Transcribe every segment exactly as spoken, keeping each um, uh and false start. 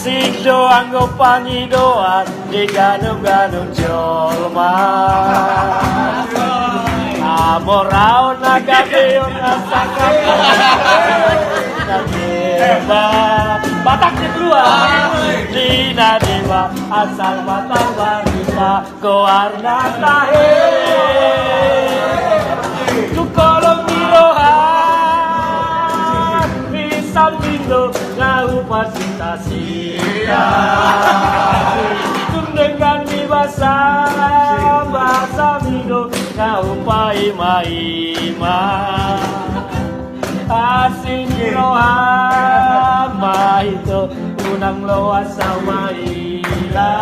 Ido anggo pangidoan di ganup-ganup jolma. Hamoraon na gabe on na sangkap. Na deba Batak di luar. Di na deba asal Batak barita. Goarna tahe tu kolom ni roha, di sambing do na hupasita-sita. Tung denggan ni basa, basa mi do na hupaima-ima. Asi ni roha ma ito, unang loas au ma ila.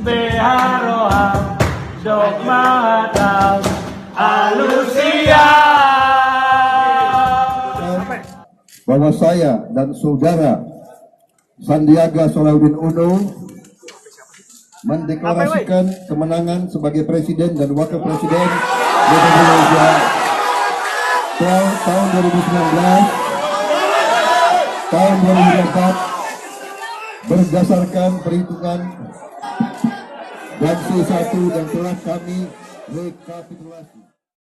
Beha roham, dok ma hatahon alusia. Bahwa saya dan saudara Sandiaga Salahuddin Uno mendeklarasikan kemenangan sebagai Presiden dan Wakil Presiden Republik Indonesia tahun, tahun dua ribu sembilan belas, tahun dua ribu dua puluh empat, berdasarkan perhitungan dan C satu dan telah kami rekapitulasi.